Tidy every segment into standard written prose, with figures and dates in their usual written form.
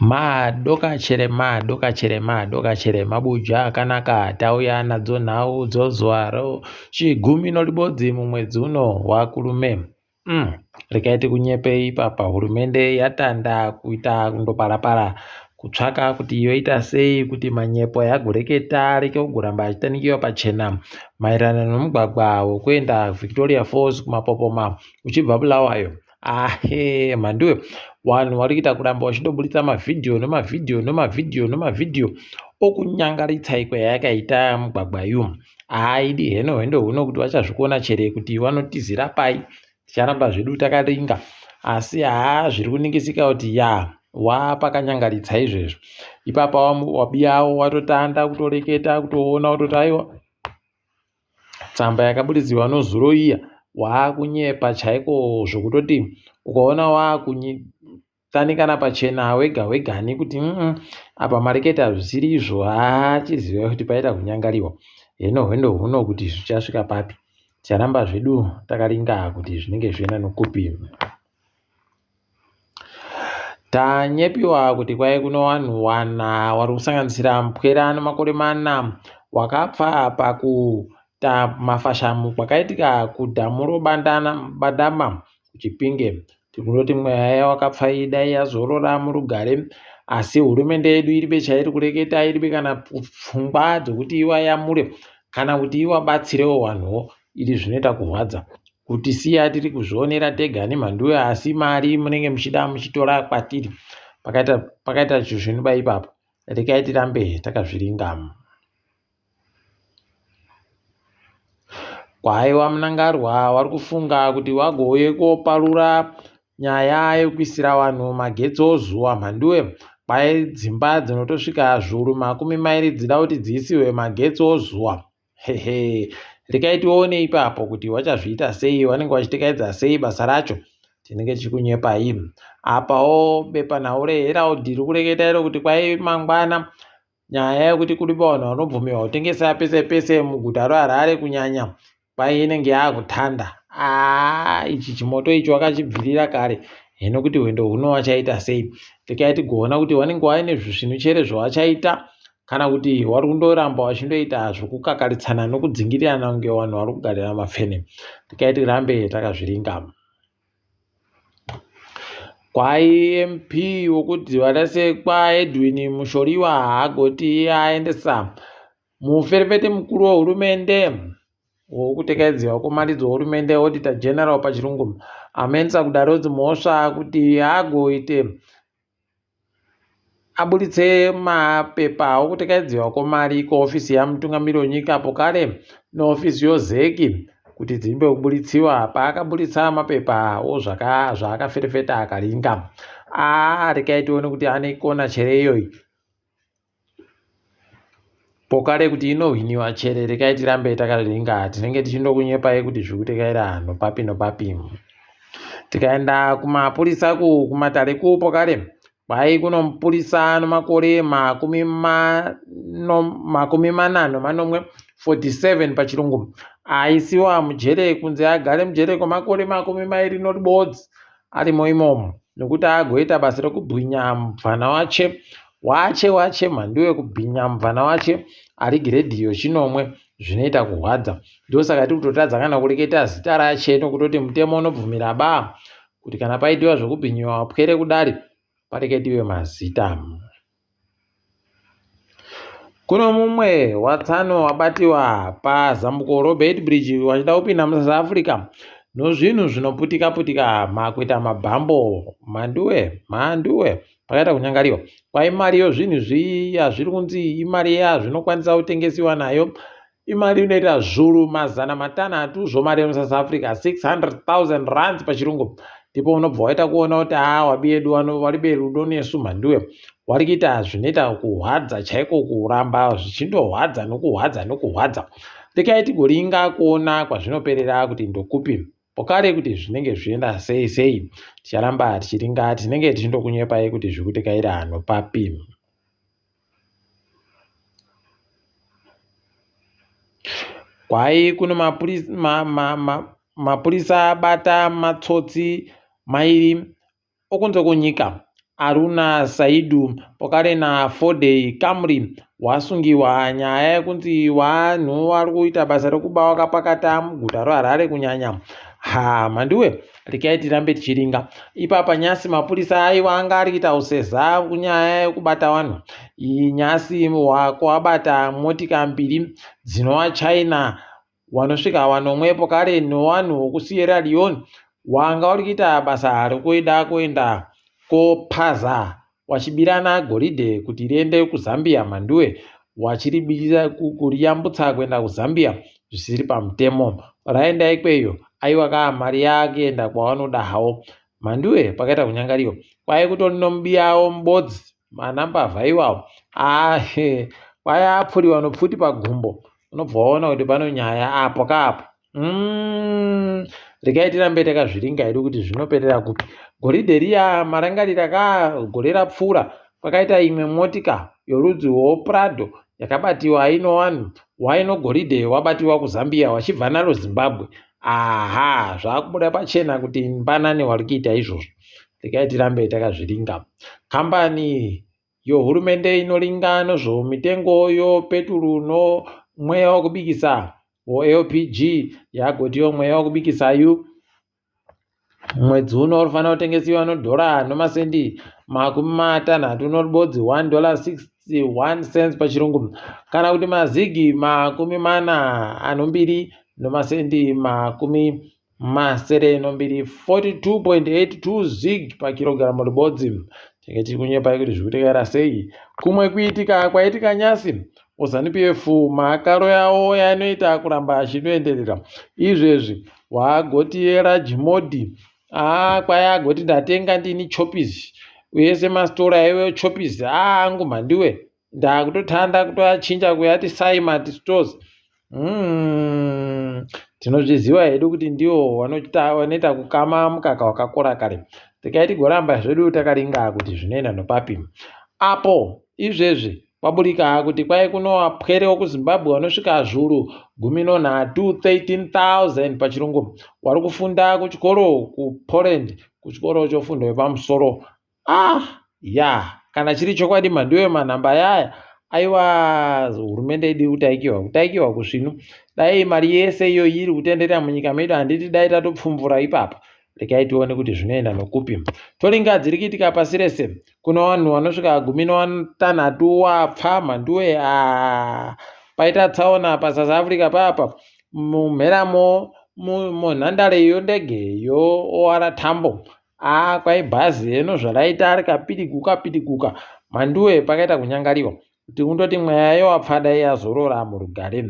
Madokachere madokachere madokachere mabuja akanaka tauya nadzo nhau dzozuva rochigumi noribodzi mumwedzi uno waKurume. Mm, regai tikunyepei ipapa hurumende yatanda kuita kundoparapara kutsvaka kuti yoita sei kuti manyepo ayagoreketa areke kugoramba achitanikiwa pachena maererano nomugwagwa wekuenda Victoria Falls kumapopoma uchibva Bulawayo. Ahe mhanduwe vanhu vari kuita kuramba vachindoburitsa mavhidhiyo nemavhidhiyo nemavhidhiyo nemavhidhiyo okunyangaritsa iko yayakaita mugwagwa yu haaidi heno hwendo huno kuti vachazvikona chere kuti vanotizira pai ticharamba zvedu takaringa asi haa zviri kuningisika kuti ya wapakanyangaritsa izvezvo ipapa wabiyawo watotanda kutoreketa kutoona kutoti aiwa Tsamba yakabuditsiwa nozuro iya waakunyepa chaiko zvokutoti ukaona waakutanikana pachena wega wegani kuti mm apa mareketa hazvisiri izvo haa chiziva kuti paita kunyangariwa hino hwendo huno kuti zvichasvika papi ticharamba zvedu takaringa kuti zvinenge zvienda nokupi. Tanyepiwa kuti kwai kuno vanhu wana wari kusanganisira mupwere ano makore mana wakapfa pakuta mafashamu kwakaitika kudhamu roBandama kuChipinge. Tinoti mweya yawakapfa iyi dai yazorora murugare asi hurumende yedu iribe chairi kureketa iribe kana pfungwa dzekuti iwayamure kana kuti iwabatsirewo vanhuwo iri zvinoita kurwadza. Kutisiya tiri kuzvionera tega nemhanduwe asi mari munenge muchida muchitora kwatiri pakaita pakaita zvisvinu ba ipapo rekai tirambe takazviringa kwaiwa munangarwa wari kufunga kuti wagouye koparura nyaya yekuisira vanhu magetsi ozuwa mhanduwe kwai dzimba dzinotosvika zviuru makumi mairi dzida kuti dziisiwe magetsi ozuwa Hehe, rekai tione ipapo kuti vachazviita sei, vanenge vachitekaidza sei basa racho. Tinenge tichikunyepai. Apawo bepanhau reHerald riri kureketa iro kuti kwai mangwana nyaya yekuti kuri vanhu vanobvumirwa kutengesa pese pese muguta reHarare kunyanya kwai inenge yaakutanda. Aa ichi chimoto ichi wakachibvirira kare hino kuti hwendo huno wachaita sei. Rekai tigoona kuti vanenge vaine zvisvinu chere zvawachaita kana kuti wari kundoramba wachindoita zvekukakaritsana nokudzingirirana kunge vanhu vari kugarira mapfene tikai tirambe takazviringa kwai mp wokudziva rasekwa edwin mushoriwa haagoti aendesa muferefete mukuru wehurumende wokutekaidziwa kwemari dzehurumende auditor general pachirungu amensa kudaro dzimhosva kuti agoite aburitse mapepa okutekaidziwa kwemari kuhofisi yamutungamiri wenyika pokare nehofisi yoZEC kuti dzimbe kuburitsiwa paakaburitsa mapepa wo zvaakaferefeta akaringa aa rekai tione kuti ane kona chere iyoyi Pokare kuti inohwiniwa chere rekai tirambe takaringa tinenge tichindokunyepai kuti zviri kutekaira nopapi nopapi. Tikaenda kumapurisa ku kumatare ku pokare kwai kuno mupurisa nomakore makumi mano makumi mana nomanomwe 47 pachirungu aisiwa mujere kunzi agare mujere kwemakore makumi mairi noribodzi arimo imomo nokuti agoita basa rekubwinya mubvana wache wache wache mhanduwe kubhinya mubvana wache ari giredhi yochinomwe zvinoita kurwadza ndosaka tiri kutotadza kana kureketa zita rache nokutoti mutemo unobvumira ba kuti kana paitiwa zvekubhinyiwa pwere kudari pareketiwe mazita Kuno mumwe watsano wabatiwa pazambuko roBeitbridge wachida kupinda muSouth Africa nozvinhu zvinoputika putika makuita mabhambo mhanduwe mhanduwe pakaita kunyangariwa kwai mari yozvinhu zviya zviri kunzi imari yazvinokwanisa kutengesiwa nayo Imari inoita zvuru mazana matanhatu zvomari yemuSouth Africa 600,000 rands pachirungu ndipo unobva waita kuona kuti haa wabi yedu waribe rudo nesu mhanduwe wari kuita zvinoita kuhwadza chaiko kuramba zvichindohwadza nokuhwadza nokuhwadza rekai tigoringa kuona kwazvinoperera kuti ndokupi pokare kuti zvinenge zvichienda sei sei ticharamba tichiringa tinenge tichindokunyepai kuti zviri kutekaira nopapi Kwai kuno mapurisa abata matsotsi mairi okunze kwenyika Aruna Saidu pokare naFodey Kamri wasungiwa nyaya yekunzi vanhu vari kuita basa rekuba wakapakata muguta roHarare kunyanya. Ha mhanduwe rekai tirambe tichiringa ipapa. Nyasi mapurisa aiwa anga ari kuita useza kunyaya yekubata vanhu. Nyasi wabata motika mbiri dzinova China wanosvika wanomwe pokare newanhu wokuSierra Leone wanga uri kuita basa rekuda kuenda kopaza wachibirana goridhe kuti riende kuZambia. Mhanduwe wachiribira kuriyambutsa kuenda kuZambia zvisiri pamutemo. Raenda ikweyo aiwa ka mari yakuenda kwavanoda hawo. Mhanduwe pakaita kunyangariwa kwai kutori nomubiyawo mubodzi mana mbavha iwawo ahe kwai apfuriwa nopfuti pagumbo unobva waona kuti pano nyaya apo kaapo. Regai tirambe takazviringa hedu kuti zvinoperera kupi. Goridhe riya marangarira ka gore rapfuura kwakaita imwe motika yorudzi rwoPrado yakabatiwa ino vanhu waino goridhe wabatiwa kuZambia wachibva naro Zimbabwe. Aha zvakubuda pachena kuti mbanani wari kuita izvozvo. Regai tirambe takazviringa. Kambani yohurumende inoringa nezvemitengo yopeturu nomweya wokubikisa weLPG yagotiwo mweya wokubikisa yu mwedzi uno uri kutengesiwa nodhora nomasendi 61 $1.61 pachirungu kana kuti mazigi 42 nomasendi 62 42.82 zig pakirogiramu ribodzi. Tinge tiri kunyepai kuti zviri kutekera sei. Kumwe kuitika kwaitika nyasi muZANU PF makaro yawo yanoita kuramba achinoenderera. Izvezvi wagoti Rajimodhi kwai agoti ndatenga ndini Choppies uyese masitora aive Choppies angu mhandiwe ndakutotanda kutoachinja kuyati Saimart Stores. Tinozviziva hedu kuti ndiwo wanoita kukama mukaka wakakora kare. Regai tigoramba zvedu takaringa kuti zvinoenda nopapi. Apo izvezvi kwaburika kuti kwai kuno vapwere vokuZimbabwe vanosvika zviuru 13 13,000 pachirungu vari kufunda kuchikoro kuPoland kuchikoro chofundo yepamusoro. Ya kana chiri chokwadi mhanduwe manhamba yaya aiwa hurumende idi kutaikiwa kutaikiwa kusvinu. Dai mari yese iyoyi iri kutenderera munyika medu handiti dai tatopfumvura ipapa. Regai tione kuti zvinoenda nokupi. Toringa dziri kuitika pasi rese kuno vanhu vanosvika 16 wapfa mhanduwe. Paita tsaona paSouth Africa papa mumheramo munhandare yondege yoOR Tambo. Kwai bhazi eno zvaraita rikapidiguka pidiguka mhanduwe pakaita kunyangariwa kuti kundoti mweya yowapfa dai yazorora murugare.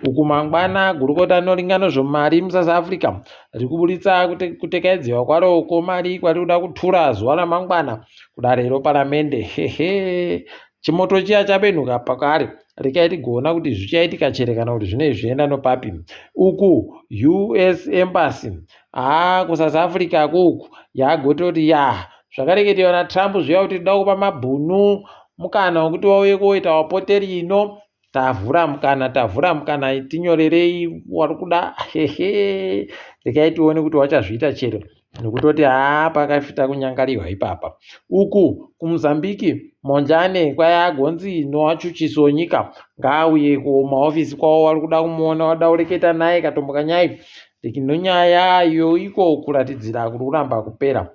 Uku mangwana gurukota rinoringa nezvemari muSouth Africa riri kuburitsa kutekaidziwa kwaro kwemari kwari kuda kutura zuva ramangwana kudare reparamende. Hehe chimoto chiya chabenhuka pakare. Regai tigoona kuti zvichaitika chere kana kuti zvinei zvienda nopapi. Uku US Embassy kuSouth Africa kuku yagototi ya zvakareketewa naTrump zviya kuti toda kupa mabhunu mukana wekuti vauye koita vapoteri ino tavhura mukana tinyorerei wari kuda. Hehe regai tione kuti wachazviita chero nekutoti pakafita kunyangariwa ipapa. Uku kuMozambique Monjane kwai agonzi nowachuchisi wenyika ngaauye kumaofisi kwavo vari kuda kumuona vada kureketa naye katombo kanyai nonyaya yoiko kuratidzira kuri kuramba kupera.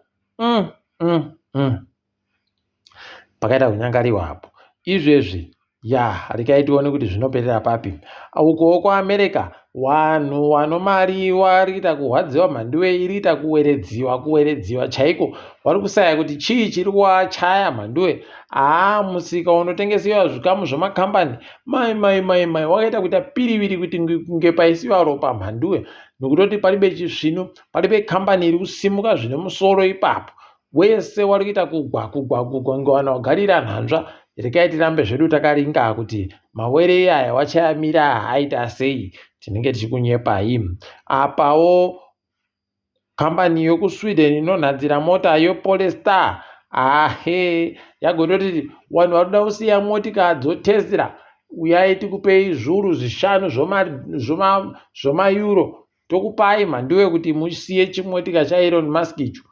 Pakaita kunyangariwa apo. Izvezvi ya regai tione kuti zvinoperera papi. Ukowo kuAmerica vanhu vano mari vari kuita kurwadziwa mhanduwe iri kuita kuweredziwa chaiko. Vari kusaya kuti chii chiri kuvachaya mhanduwe. Musika unotengesiwa zvikamu zvemakambani mai mai mai mai wakaita kuita piriviri kuti kunge paisiwa ropa mhanduwe nekutoti paribe chisvinu paribe kambani iri kusimuka zvine musoro ipapo. Wese wari kuita kugwa kunge vanhu vagarira nhanzva. Regai tirambe zvedu takaringa kuti mawere aya wachayamira aita sei tinenge tichikunyepai. Apawo kambani yokuSweden inonhadzira mota yePolestar yagototi vanhu vari kuda kusiya motika dzoTesla uyai tikupei zviuru 5 zvomayuro tokupai mhanduwe kuti musiye chimotika chaElon Musk icho.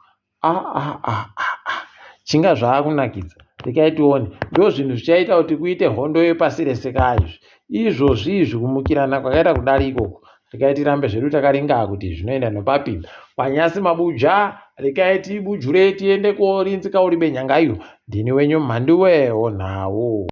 Chinga zvaakunakidza. Rekai tione. Ndozvinhu zvichaita kuti kuite hondo yepasi rese ka izvi. Izvozvi izvi kumukirana kwakaita kudari ikoko. Rekai tirambe zvedu takaringa kuti zvinoenda nopapi. Kwanyasi mabuja, rekai tibujure tiende korinzika uribe nyanga iyo. Ndini wenyu mhanduwe wonhau.